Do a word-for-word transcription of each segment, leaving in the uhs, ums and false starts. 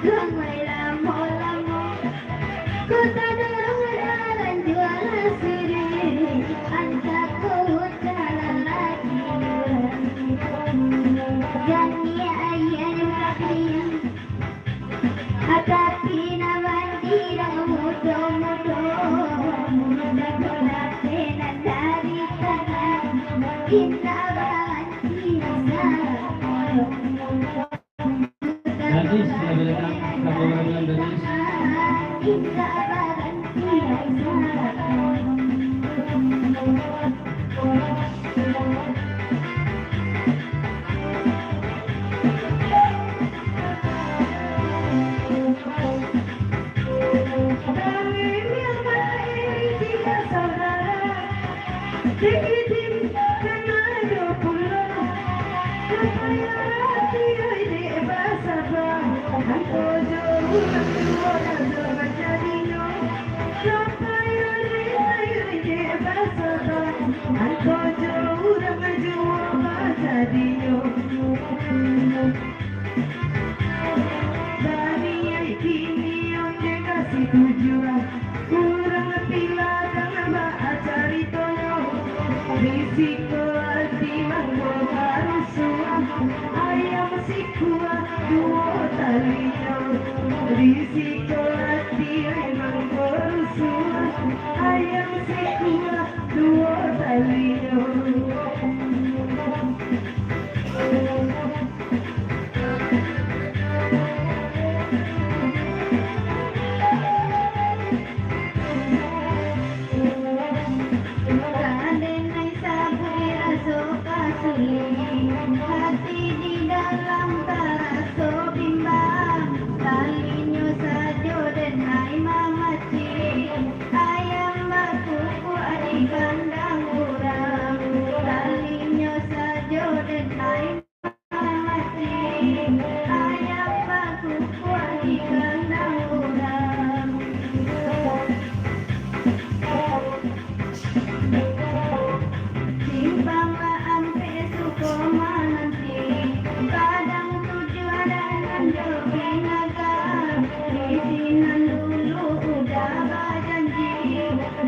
Ramai lamo-lamo, kota dorong dalam juara siri, antak kota lalaki urang. Jani ayah ni murah kalian, tapi nak mandi dah mudo-mudo, dah berlatih nan dari tanah, indak baranti salah. Danis, silakan, sama orang bilang Danis. Baniai kini onde ka situju, urang piladang baa caritonyo. Di siko ati mangko barusuah, ayam sikuah duo talinyo. Di siko ati mangko rusuah, ayam sikuah duo talinyo. Kadenai sabuik raso kasulik, hati di dalam taraso bimbang. Talinyo sajo denai mamacik, ayam bakukuak di kandang urang. Talinyo sajo denai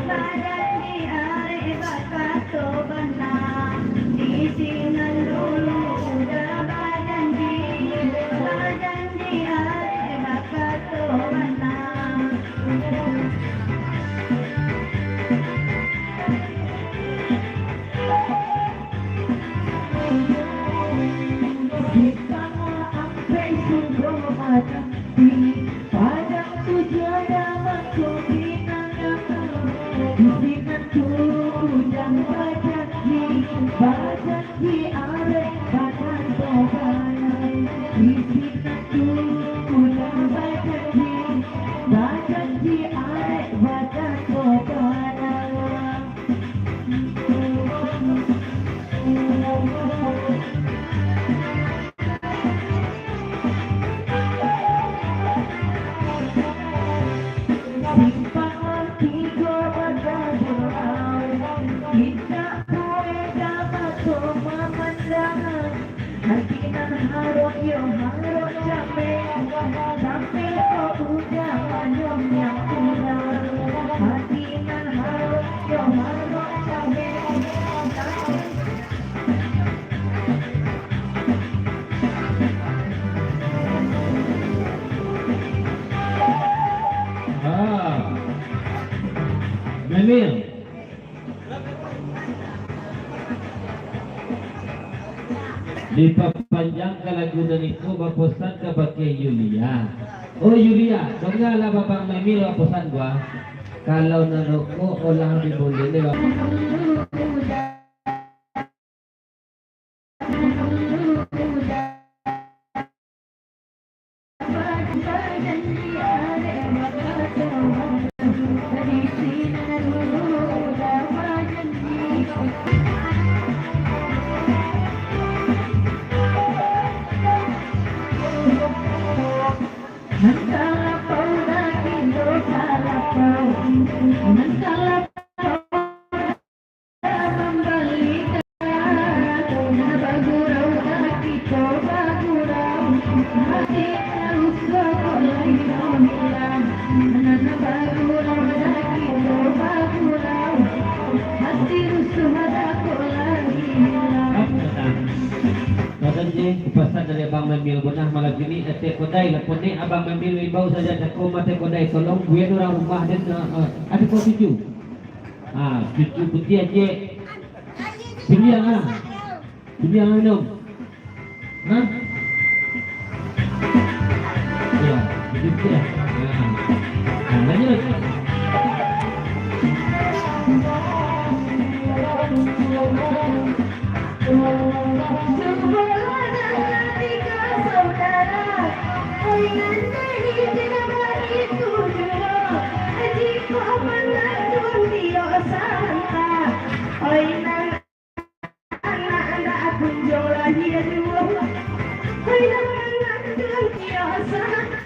Bajanji arek bakato bana, di sinan dulu udah bajanji, bajanji arek bakato bana. Di tangah ampek sudah mati, padang tu tiada mangko pinangan. Di sinan tu udah bajanji, bajanji arek bakato bana. Di sinan tu udah bajanji, bajanji arek bakato bana. Simpang tigo bakabun, indak buliah dapek mamandang. Hati nan harok yo harok cameh, cameh ko udah manyombiang urang. Hati nan harok yo harok cameh, cameh. Ah, Memil. Dipapanjangkan lagu nan iko, baposan kabake Yulia. Oh Yulia, dongalah Babang Memil baposan ko. Kalau nan rokok, olah diboleh deh, Bang. Nan baru lah madakin doh bagulau, hati rusuah dakok lah hilang. Pasan je, pasan dari Abang Memil bonah malam kini, Atek Kodai lah ponek Abang Memil imbau sajo cako mah Atek Kodai, tolong buek urang rumah den, eh, eh, ado kok cucu? Ah, cucu putiah ciek. Pilihan ah. Pilihan minum. Hah? Ya, begitu ya. Nah, nah, lanjut.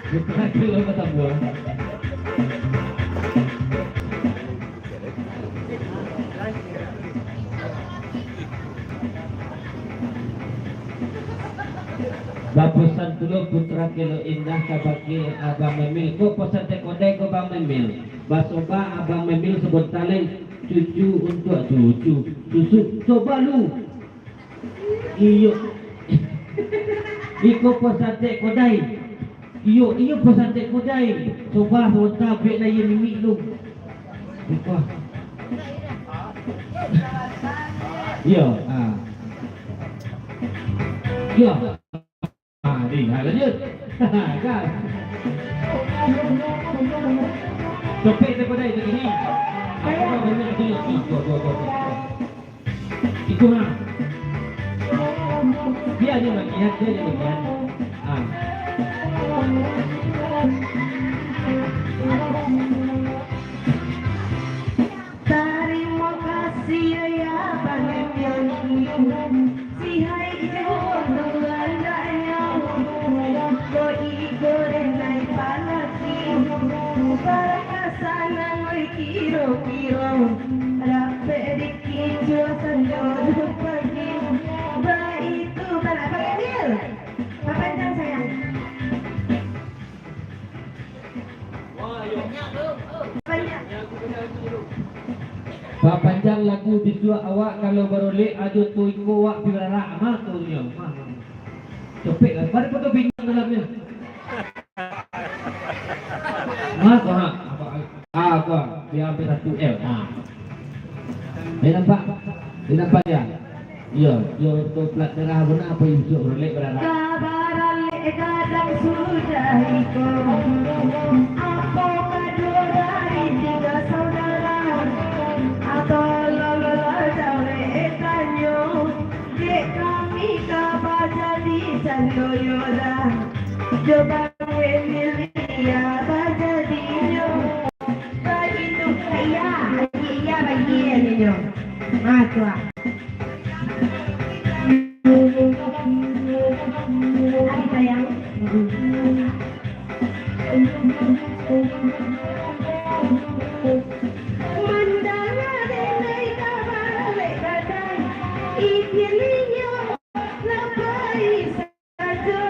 Bukan itu lo kata gua. Baposan tu lo putra kelo indah kabake Abang Memil. Ko posan Atek Kodai ko Bang Memil. Basobah Abang Memil sabonta lai cucu untuak cucu. Susu. Coba lu. Iyo. Iko posan Atek Kodai. Iyo, iyo posan Atek Kodai. Coba sabonta buek lai iyo mimik lu. Coba. Iyo, ah. Iyo. Ah, di, ah, lanjut. Gas. Copek Atek Kodai tu gini. Apa banyak tu? Ah, go, go, go, go. Itu ha. Dia je bagian, dia je bagian. Ah. Tarimo kasih ya Bang Emil. Sihai juo tu andaknyo. Ko iko denai palaki. Barakasan nan kiro-kiro. Rapek dikit juo sajo pagi. Baitu balak Bang Emil. Papanjang sayang. Papanjang lagu bisuak awak, kalau barolek ajo tu iko awak pi bararak, mah tu nyo. Mah, mah. Copek lah. Mari foto bintang dalamnyo. Mah, mah. Apa, ah, apa? Bia ampe satu L. Ah. Dah nampak? Dah nampak ya? Iyo, iyo, tu plat merah bana apo isu baralek bararak. Ka baralek gadang sudah iko. Apo kado dari tigo saudara? Apo lolo jawek tanyo? Dek kami ka bajadi sandoyo dah. Jo Bang Emil iyo bajadinyo. Baitu, iya, iya, baitu, iyo. Ah, tu ah. Ari sayang. Mandanga denai kabar lek gadang, ipian inyo lah pai sajo.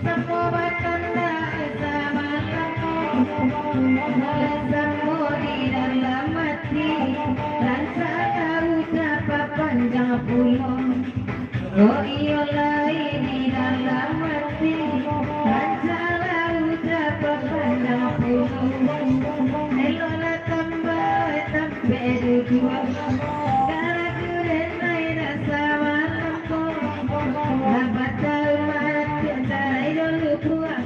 Samo batanda samalam, samo di dalam ati, rancak lah udah papanjang pulo. Oh iyo lai di dalam ati, rancak lah udah papanjang pulo. Eloklah tambah tampek duduak, gara-gara denai dah samalam ko, lah batau mati carai dulu puak.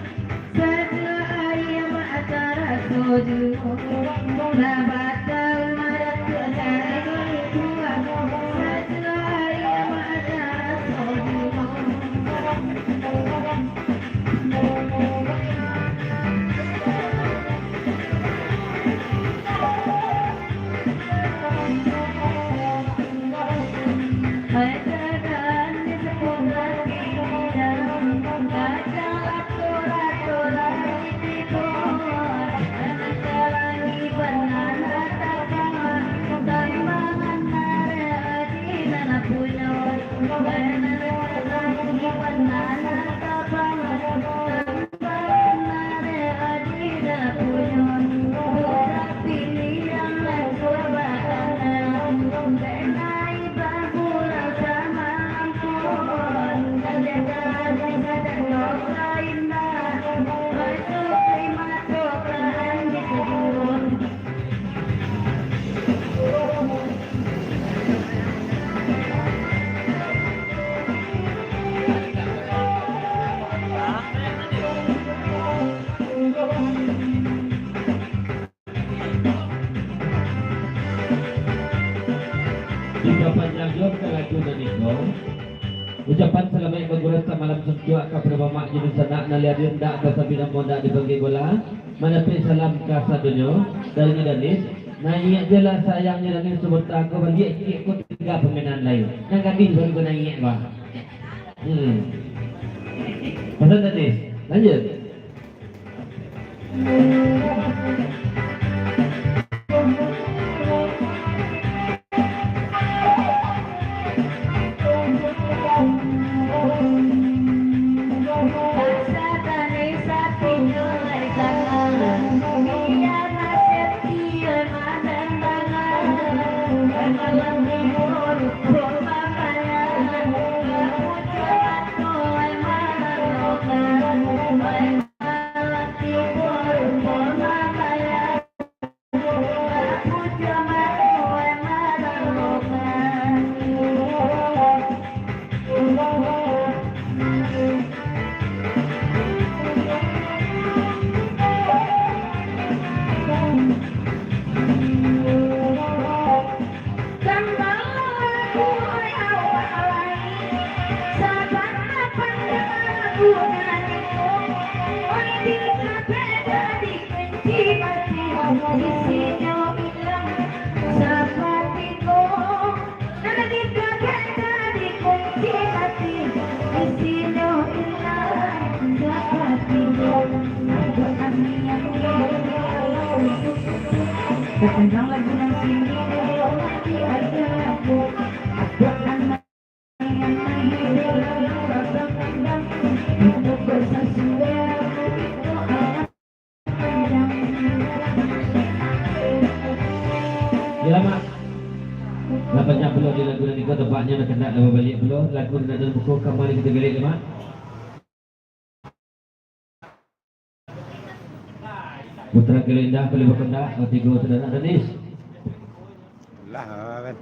Sajuak ari amak taraso juo. Lah batau maratok cari dulu puak. Sajuak ari amak taraso juo. Dipapanjang jo ka lagu nan iko. Ucapan salamaik bagurau samalam suntuak kapado mamak jo dunsanak nan lai hadir, ndak basabik namo ndak dipanggia bola. Manyampaikan salam ka sadonyo dari Danis. Naiak jolah sayangnyo Danis, sabanta ko baliak ciek ko tigo pamainan lai. Nan gadih baru ko naiak, bah. Hmm. Pasan Danis. Lanjut. Katentang lagu nan kini, lagi ada lagu. Ada anak yang lahir dalam rasa pandang, itu bersasudah, itu anak pandang. Yo lah, Mak. Lah banyak pulo di lagu nan iko, tampaknyo nak kandak lah babaliak pulo. Lagu nan ado buku kamari kito galiak, Mak. Putra Kelo Indah, Kelo Bakondak, tigo saudara Danis. Lah, kan.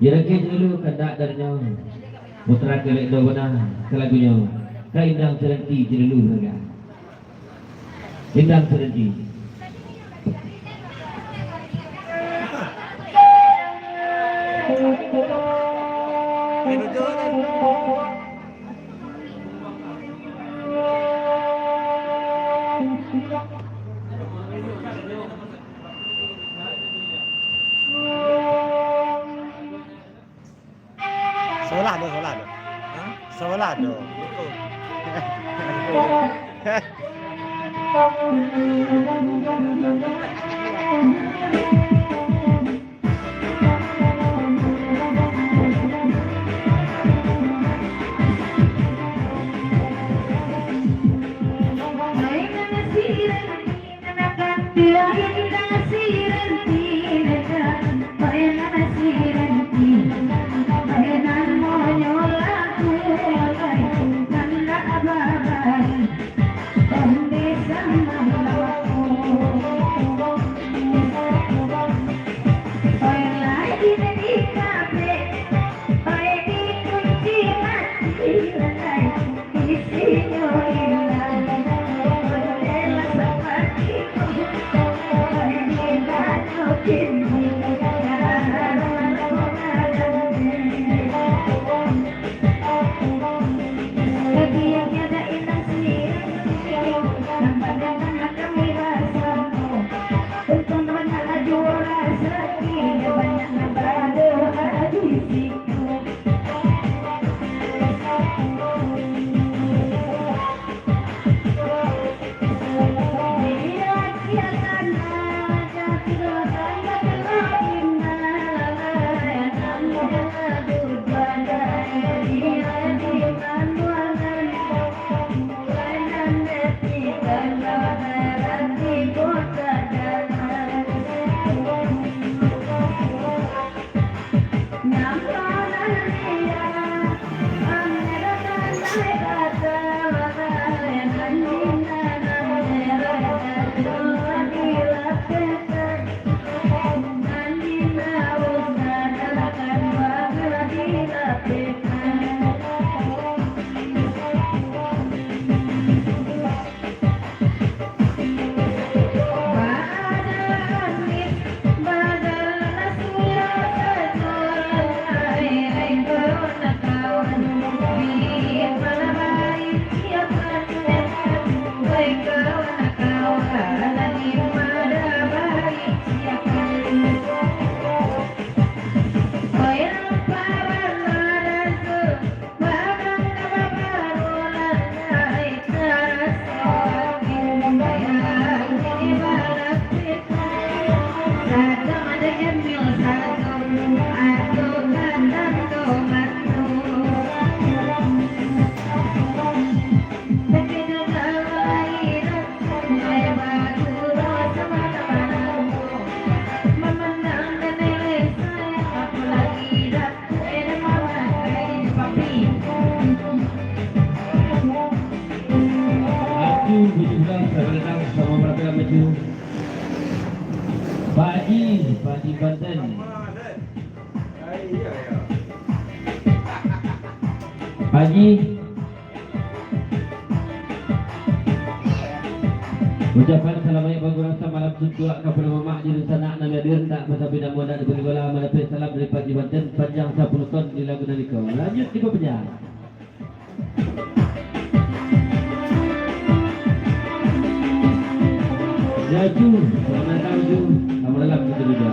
Yo, lagi dulu kandak darinyo. Putra Kelo Indah bana ka lagunyo. Ka Indang Saranti dulu, saudara. Indang Saranti. Salah do, salah do. Hah? Salah do. Atu tujuh belas, selamat datang, selamat merayakan Atu. Pak Haji, Pak Haji Banten. Pak Haji. Ucapan salamaik bagurasa malam suntuak kapado mamak di dunsanak nan hadir, indak basabina muda di Parigola, mandapek salam dari Pak Haji Banten, panjang sapuluah ton di lagu nan iko. Lanjut, dipapanjang. Ya, Ju, selamat datang, Ju. Selamat malam, kita juga.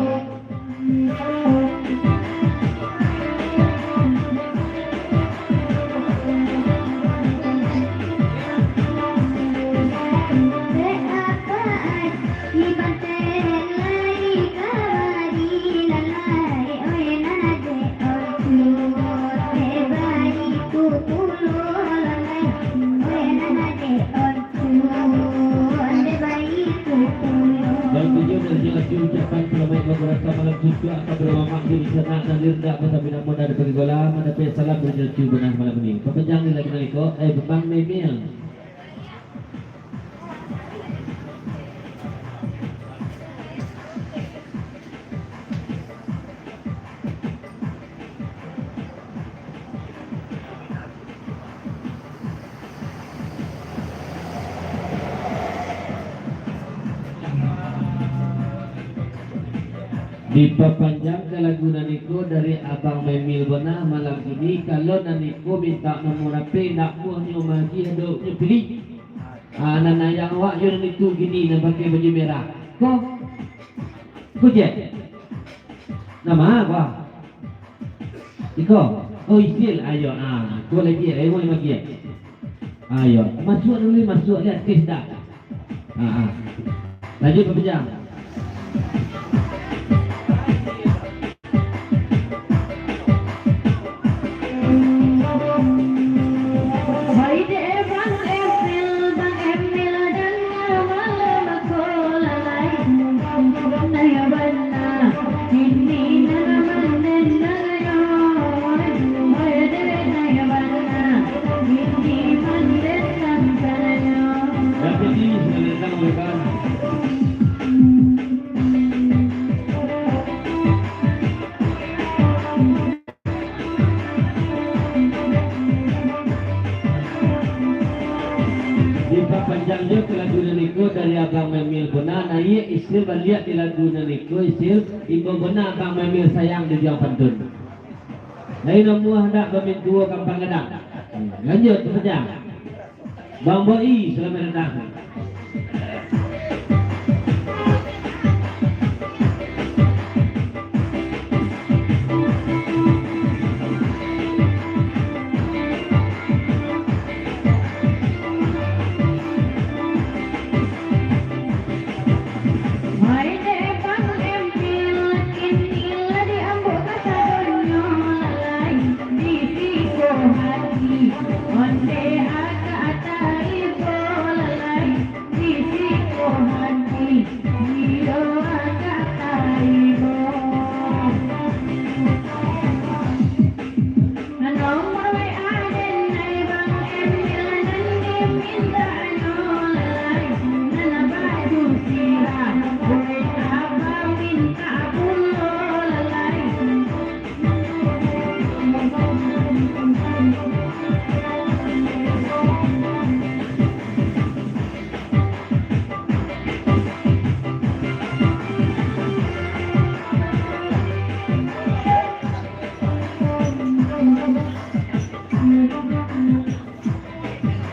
Dan tujuh dari ucapan salamaik bagurasa malam suntuak kapado mamak di dunsanak nan hadir, indak basabina muda di Parigola, mandapek salam dari Ju Banah malam ini. Papanjang di lagu nan iko, eh, Bang Memil. Dipapanjangkan lagu nan iko dari Abang Memil Bonah malam kini. Kalau nan iko mintak nomor H P, ndak amuah nyo maagiah, dok nyo pilih. Ah, nan sayang awak yo nan itu kini, nan pakai baju merah. Ko? Ko, Jack? Nama ko? Iko? Oh, Isil. Ayo, ah, ko lagi, ayo, lagi. Ayo, masuak dulu, masuak, lihat, tes dah. Ah, ah. Lanjut, Pak Pejang. Dipapanjang jo ka lagu nan iko dari Abang Memil Bonah, naiak Isil baliak di lagu nan iko, Isil, iko bana Abang Memil sayang di diang pantun. Lain amuah ndak bamintuo gampang gadang. Lanjut, Pak Pejang. Bang Boi, selamat datang.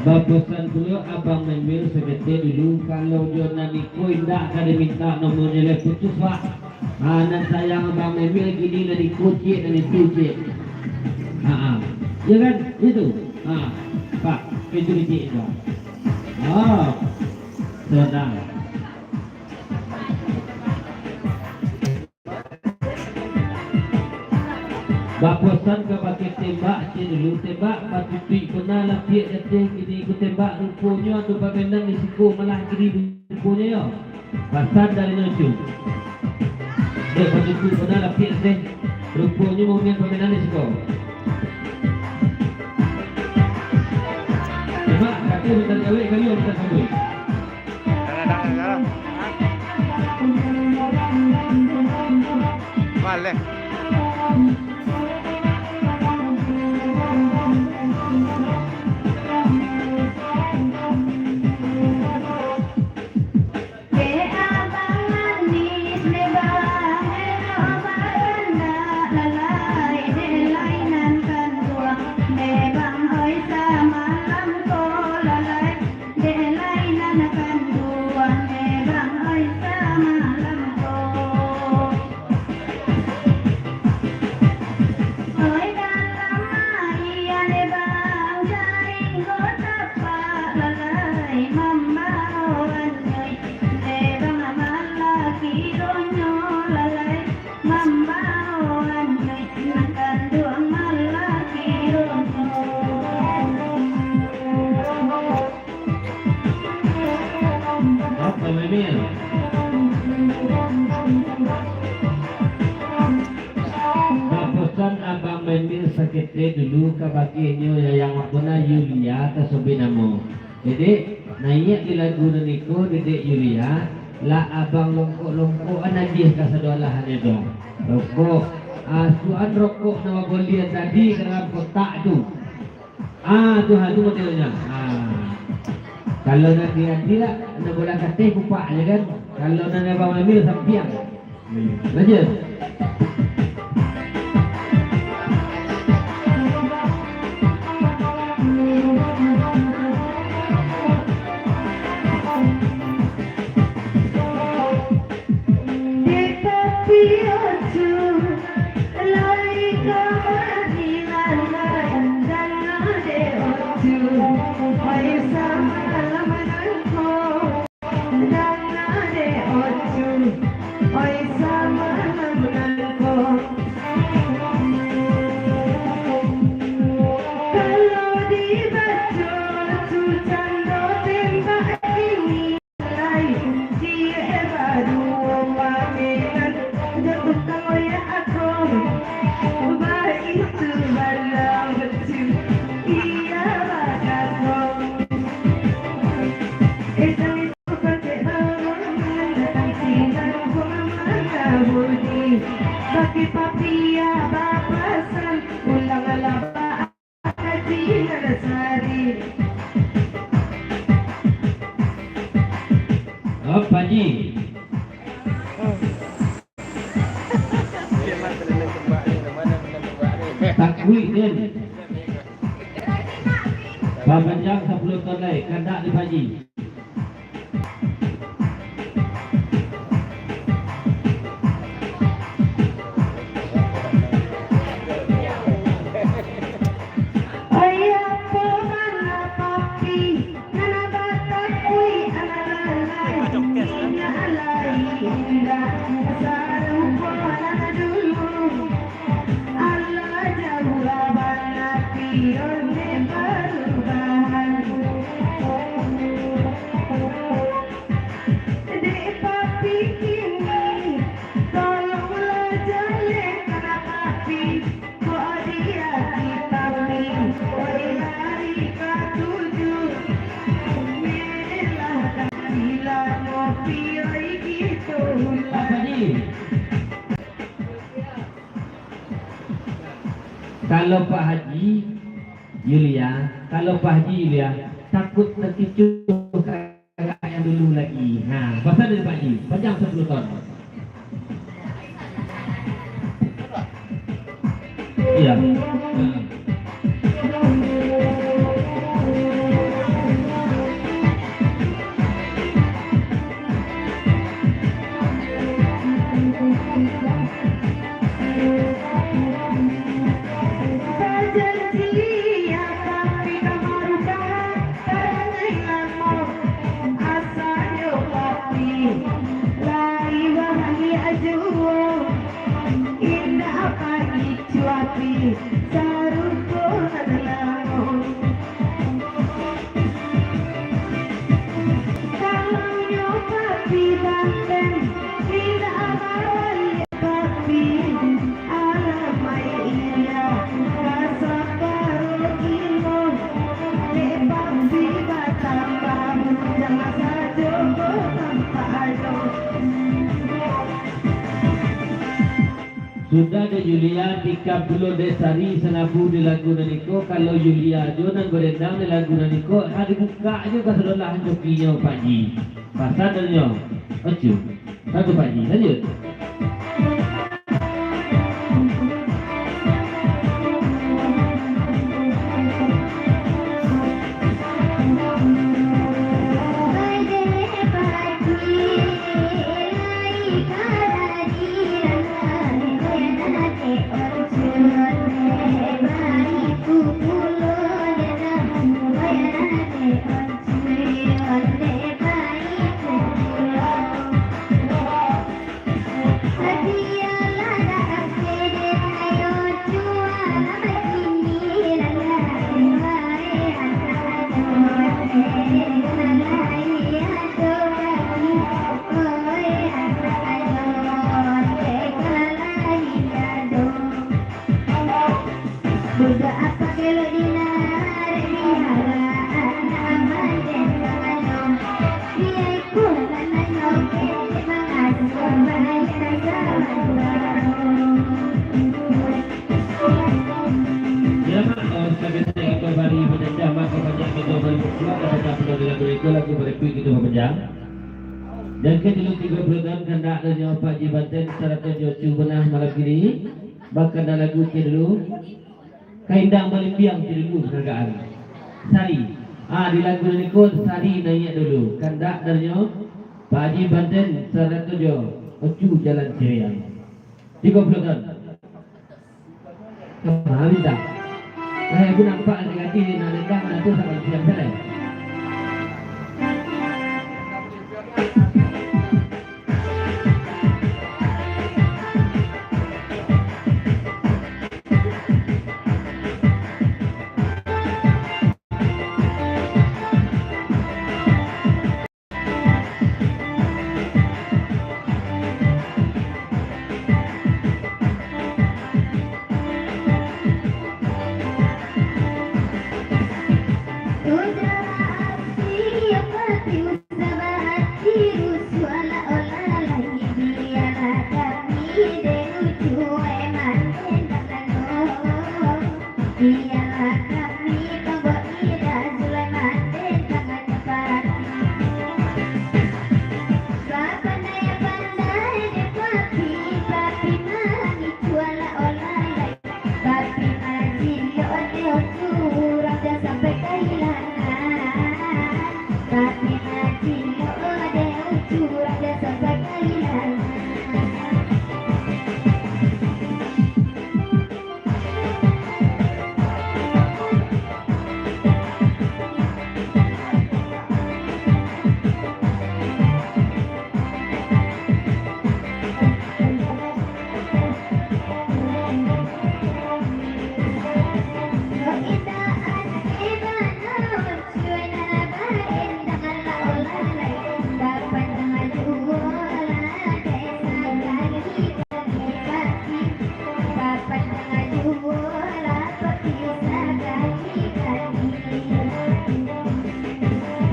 Bapesan pulo Abang Memil saketek dulu, kalau jo nan iko indak ka dimintak nomornyo lai, putus, Pak. Ah, nan sayang Abang Memil kini nan iko ciek, nan itu ciek. Ha, ha. Iyo kan? Itu. Ha. Pak, itu ciek tu. Ha. Tenang. Baposan kabake tembak, cek dulu, tembak batutuik bana lapiak jateh, kini ku tembak, ruponyo ado pamainan di siko malah giri ruponyo yo. Pasan dari nyo cu. Dek batutuik bana lapiak jateh, ruponyo maunian pamainan di siko. Tembak, kata minta jawek kali, minta sambuik. Maleh. Dek lai nan kanduang, dek bang, oi, samalam ko. Oi, dalam aia, dek bang, jaring ko tapak, lalai mambaoan, oi, dek bang, malah kironyo lalai. Mambaoan nan kanduang malah kironyo. Apa, Memil? Baposan Abang Memil saketek dulu ka bagiannyo Yayang Mapuna Yulia tasobik namo. Dedek, naiak di lagu nan iko, Dedek Yulia, lah abang longkok-longkok an agiah ka sadoalahan tu. Rokok, ah, suan rokok nan babolian tadi ka dalam kotak tu. Ah, tu ha, tu modelnyo. Ah. Kalau nan di ati lah, nan bola kateh kupak je kan. Kalau nan abang Memil sampiang. Lanjut. Di tapi ocu, lai ka madinan, lai danga de ocu, oi samalam nangko. Danga de ocu, oi samalam nangko. Kalau dibaco tu cando tembak kini, lai ciek baduo pamenan, jatuahkan oyak ako, baitu bana ocu, iya bana ko. Bagi papi bapasan, ulang lah bakaji nan sari. Oh, Pak Haji. Takuik, Den. Bapanjang sapuluah ton lai, kandak di Pak Haji. Ai apo bana papi, nan batakuik anak lalai, minyak lai indak sarupo nan dulu. Alah jauah bana pion dek parubahan. Dek papi kini, tolonglah jalehkan papi, kok di ati papi, oi lari katuju. Melah kasilah ngopi, oi gitu. Apa ni? Kalau Pak Haji Yulia, kalau Pak Haji Yulia, takut terkicuh kayak yang dulu lagi. Nah, pasal dari Pak Haji, panjang sapuluah ton. Iya. Nah. Sudah dek Yulia, tikam pulo dek Sari, salabu di lagu nan iko. Kalau Yulia jo nan barendang di lagu nan iko, ha, dibukak jo ka sadolah jokinyo, Pak Ji. Pasan dek nyo. Ocu. Satu, Pak Ji. Lanjut. Ya, Mak, oh, saketek kito bari bajanjang, Mak, ka banyak kito bari bakuak, ka pacah pulo di lagu iko, lagu barikuik kito bapanjang. Jangkau dulu tigo puluah tahun, kandak dek nyo Pak Ji Banten, sarato jo Ocu Bunah malam kini. Bakandak lagu ke dulu. Kaindang balimbiang ti dulu pangaragaan. Sari. Ah, di lagu nan iko Sari naiak dulu. Kandak dek nyo Pak Ji Banten sarato jo Ocu Jalan Ciriang. Tigo puluah tahun. Kama bintang. Eh, aku nampak hati-hati nak nendang, nak tu sama siang sana.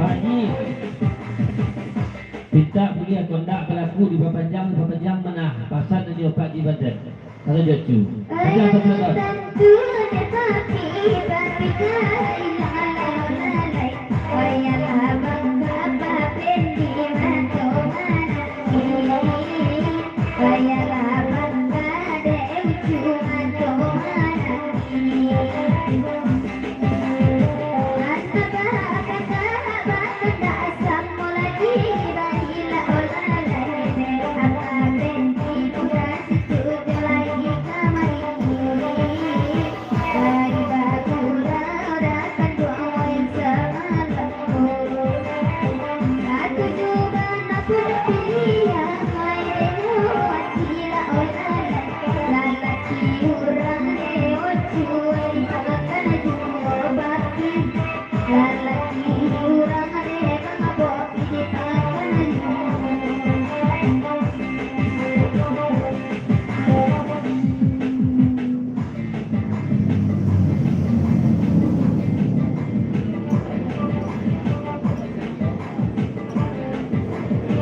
Pak Ji, pintak buliah, kok ndak balaku dipapanjang, dipapanjang manah. Pasan nyo Pak Ji Banten. Kalau jo Ocu. Panjang satu ekor.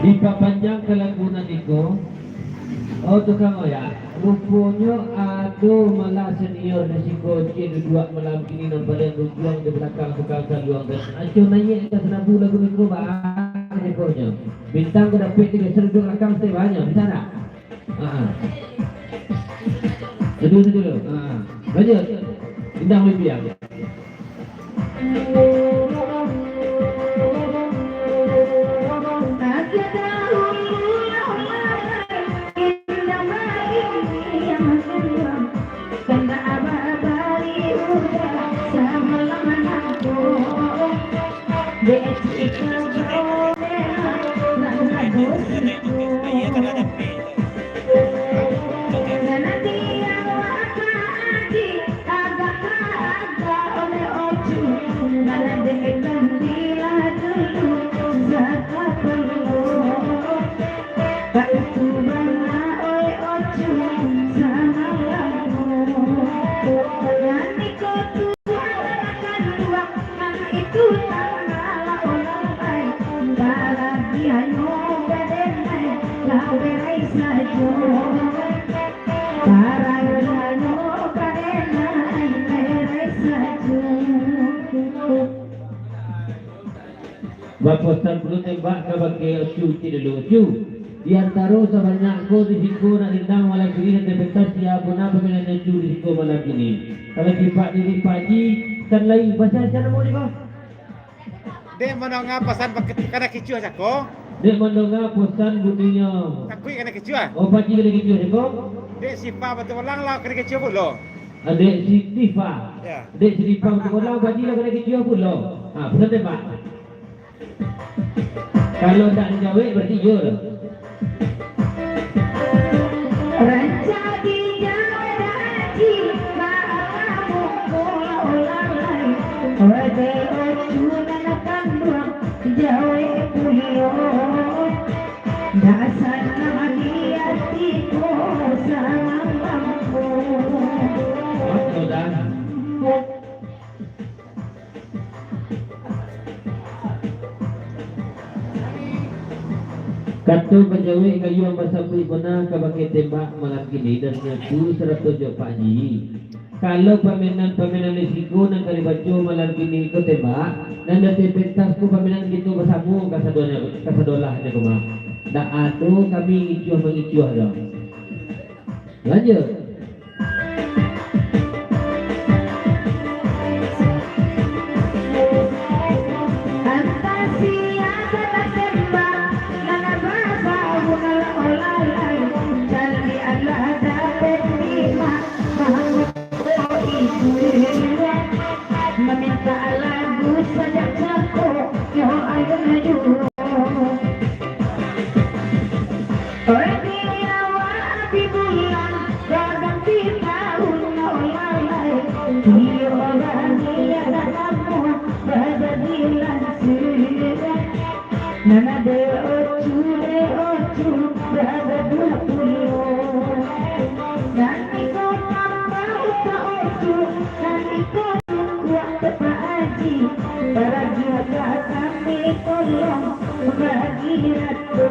Dipapanjang ka lagu nan iko. Oh, tukang oyak. Ruponyo ado malah senior di siko, ciek duduak malam kini nan paliang runjuang di balakang tukang saluang, dan acuah naiak ka sanabu lagu niko, baa cekonyo. Bintang ko dapek tigo, duduak balakang sabanyak, bisa ndak? Ha. Satu, satu dulu. Ha. Lanjut. Bintang Wimpiang. Baposan pulo tembak kabake Ocu ciek dulu, Ocu. Di antaro sabanyak ko di siko nak dendang malam kini, nan terpentas sia pulo pamainan Ocu di siko malam kini. Kalau tipak diri Pak Haji, kan lain. Baa namo di bawah? Dek mandonga pasan bak-, kadai kicuah cako. Dek mandonga pasan buninyo. Takuik kadai kicuah. Oh, Pak Haji kadai kicuah cako. Dek Sifa Batu Bolang lah kadai kicuah pulo. Adek Sitifa. Ya. Dek Sitifa Batu Bolang, Pak Haji lah kadai kicuah pulo. Ha, pasan tembak. Kalau ndak dijawek, berarti iyo tu. Rancak dijawek Haji, maaf kamu pulo ulang lai. Ode Ocu nan kanduang, jawek pulo. Ndak sanang di ati ko, sanang lampu. Betul dah. Kato bajawek gayuang basambuik bana kabake tembak malam kini, dan nyaku sarato jo Pak Haji. Kalau pamainan-pamainan di siko nan ka dibaco malam kini ko tembak, nan di ateh pentas ko pamainan kito basamo kasadonyo, kasadolahnyo ko mah. Ndak ado kami ngicuah-mangicuah doh. Lanjut. Antah sia ka tatembak, nan babau nan olah lai, caliak lah dapek nyimak, mangko itu mamintak lagu sajak cako, yo ayo juo. Oi, di awak di bulan, baganti tahun, no lalai. Iyo, bani ada kamu, bajadi lansia. Nan ado ocu, de ocu, babaduah pulo. Nan iko tambah utak ocu, nan iko kuat tepak aji. Baragiah ka kami tolong bagi rato.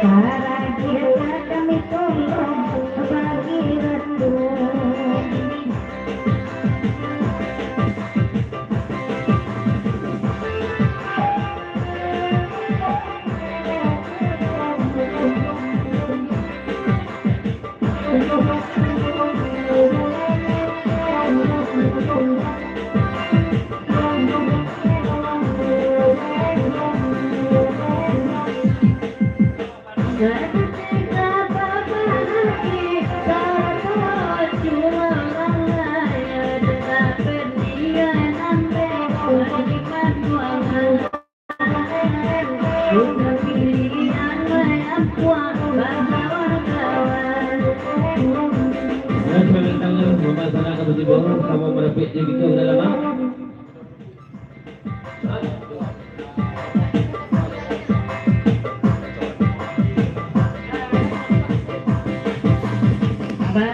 Baragiah ka kami tolong bagi rato. Mama sana ka batibo, kamu merapik je gitu, udah lama.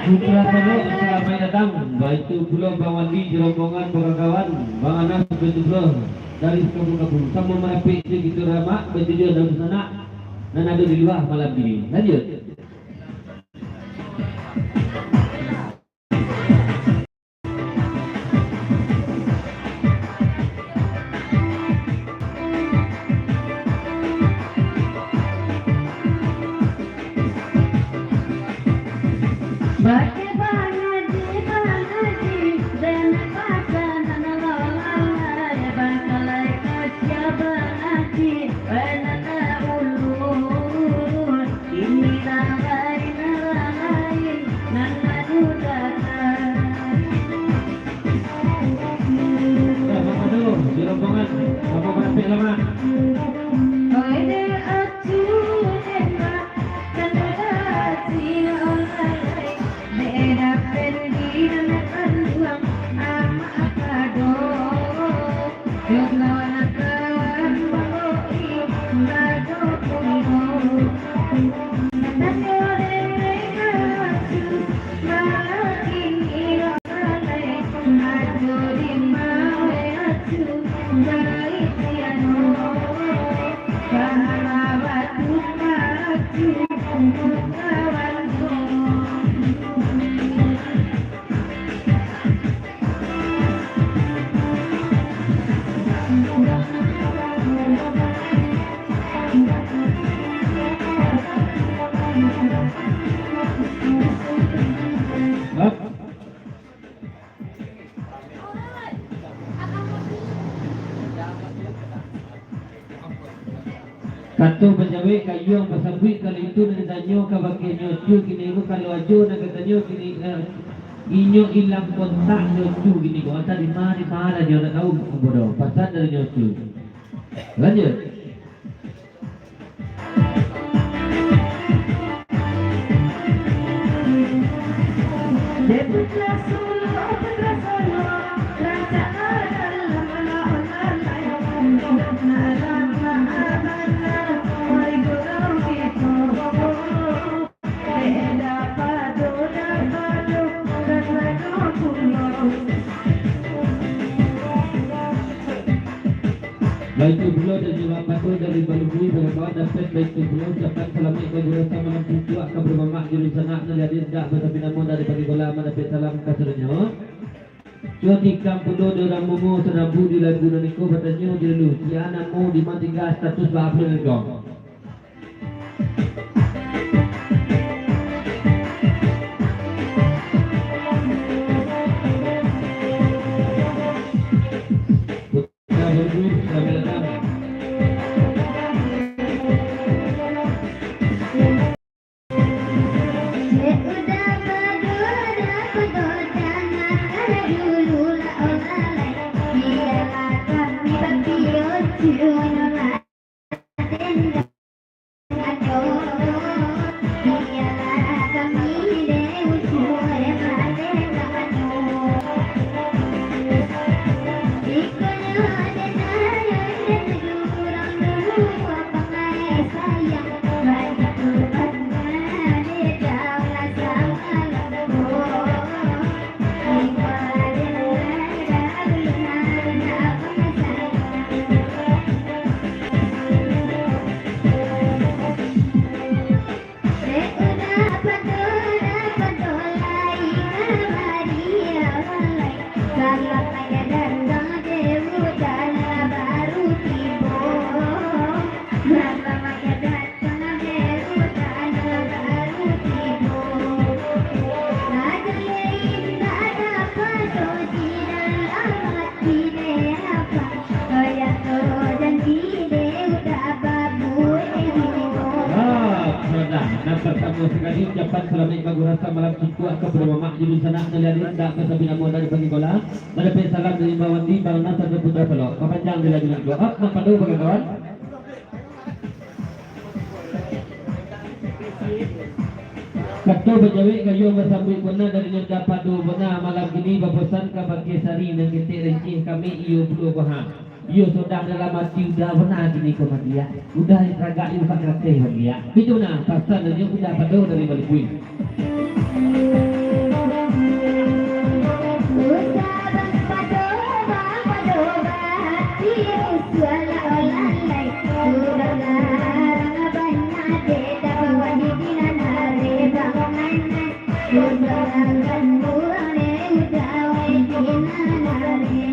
Putra Sano, selamat datang. Baitu pulo Bang Wandi jo rombongan, kawan-kawan, Bang Anas, baitu pulo dari kampung-kampung. Samo marapik jo kito ramak, baitu juo dalam sanak nan ado di lua malam kini. Lanjut. Bapak barapek lah, Mak. Oi, dek acu, dek mak, kan dek aci, oi, oi, oi. Dek dapendi, dek panduang, amak apa do? Yo kawan-kawan, bawa i, bado pulo. Tanyo dek acu, malah kini Kato bajawek kayuang basambuik, kalau itu nan ditanyo ka bakeh nyocu kini ko, kalau ajo nan katanyo kini, eh, inyo ilang kontak nyocu kini ko, antah di ma, di ma lah nyo ndak tahu, bodoh, pasan dari nyocu. Lanjut. Baitu pulo dari Bapak Pado dari Balubui, bagaimana dapek baitu pulo ucapan salamaik bagi rasa malam putuak ka bamamak juru sanak nan hadir dak basabinamo dari Pagi Bola mandapek salam kasadonyo. Cubo tikam pulo di urang Mumo Sanabu di lagu nan iko batanyo di lalu, sia namo, di ma tingga, status ba-upload nan iko. Ah, sudah. Nan partamo sakali, ucapan salamaik bagurasa malam putuak kapado mamak juru sanak nan hadir dak basabinamo dari Pagi Bola. Mandapek salam dari Imbau Wandi, Bang Nas, dan Putra Salok. Papanjang di lagu nan ko. Ah, nan pado, kawan-kawan. Kato bajawek kayuang basambuik, bana dari nan dapado, bana malam kini baposan ka bakeh sari nan ketek renceh kami iyo pulo ko ha. Iyo sodah dalam ati udah bana kini ko madiak. Udah ragak iyo ka karateh madiak. Itu nah pasan dari udah pado dari Balubui.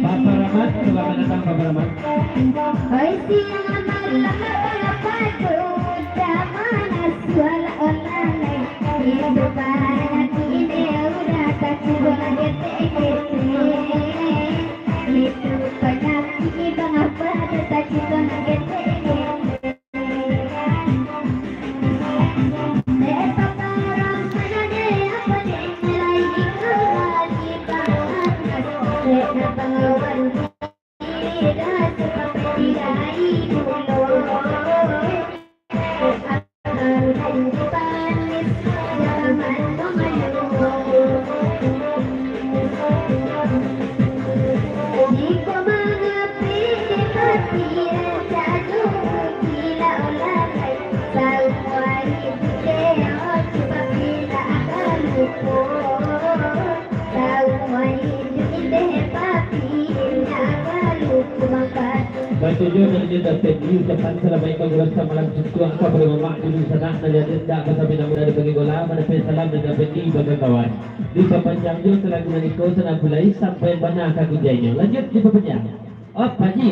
Papa Rahmat, selamat datang, Papa Rahmat. Jiko mangapeh dek papi, rancak jo mungkin lah olah lai. Saumua iduik dek ocu papi ndak akan lupo. Saumua iduik dek papi ndak akan lupo mangkado. Batujuah dari Nyonya Fendi, ucapan salamaik baguruah samalam suntuak kapado mamak, dunsanak, nan hadir indak basamo namo dari Bagi Bola, manyampaikan salam dari Nyonya Fendi bagi kawan. Dipapanjang jo ka lagu nan iko, sanak bulai, sampai bana ka kujainyo. Lanjut dipapanjang. Oh, Pak Ji.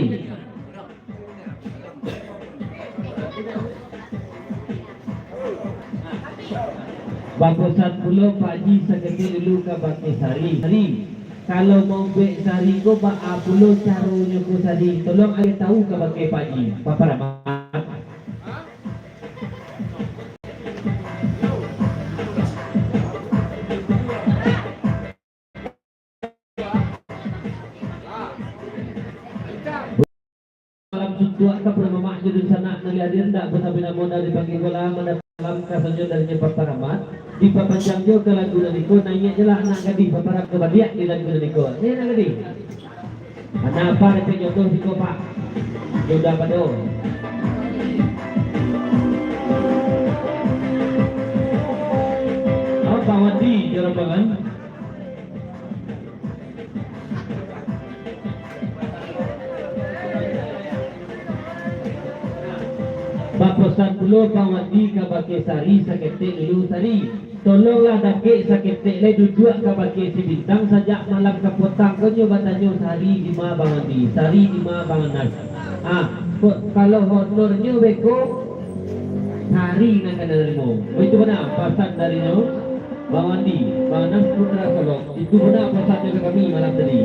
Baposan pulo Pak Ji saketek dulu ka bakeh Sari. Sari, kalau maubuek Sari ko baa pulo caronyo ko Sari? Tolong agiah tahu ka bakeh Pak Ji. Bapak Rahmat. Malam suntuak kapado mamak jo dunsanak nan hadir, indak basamo namo dari Bagi Bola, manyampaikan salam kasanyo dari Nyonya Bapak Rahmat. Dipapanjang jo ka lagu nan iko, naiak jolah anak gadih baparak ka baliak di lagu nan iko. Eh, anak gadih. Anak apa dapek jodoh siko, Pak? Jodoh apa do? Oh, Pak Wandi, jo rombongan. Baposan pulo Pak Wandi ka bakeh Sari saketek dulu, Sari. Tolonglah dakek saketek lai duduak ka bakeh si Bintang, sajak malam ka potang ko nyo batanyo Sari dima Bang Wandi, Sari dima Bang Anas. Ah, ko-, kalau honornyo beko, Sari nan ka narimo. Baitu bana pasan dari nyo, Bang Wandi, Bang Anas Putra Solok. Itu bana pasannyo ka kami malam tadi.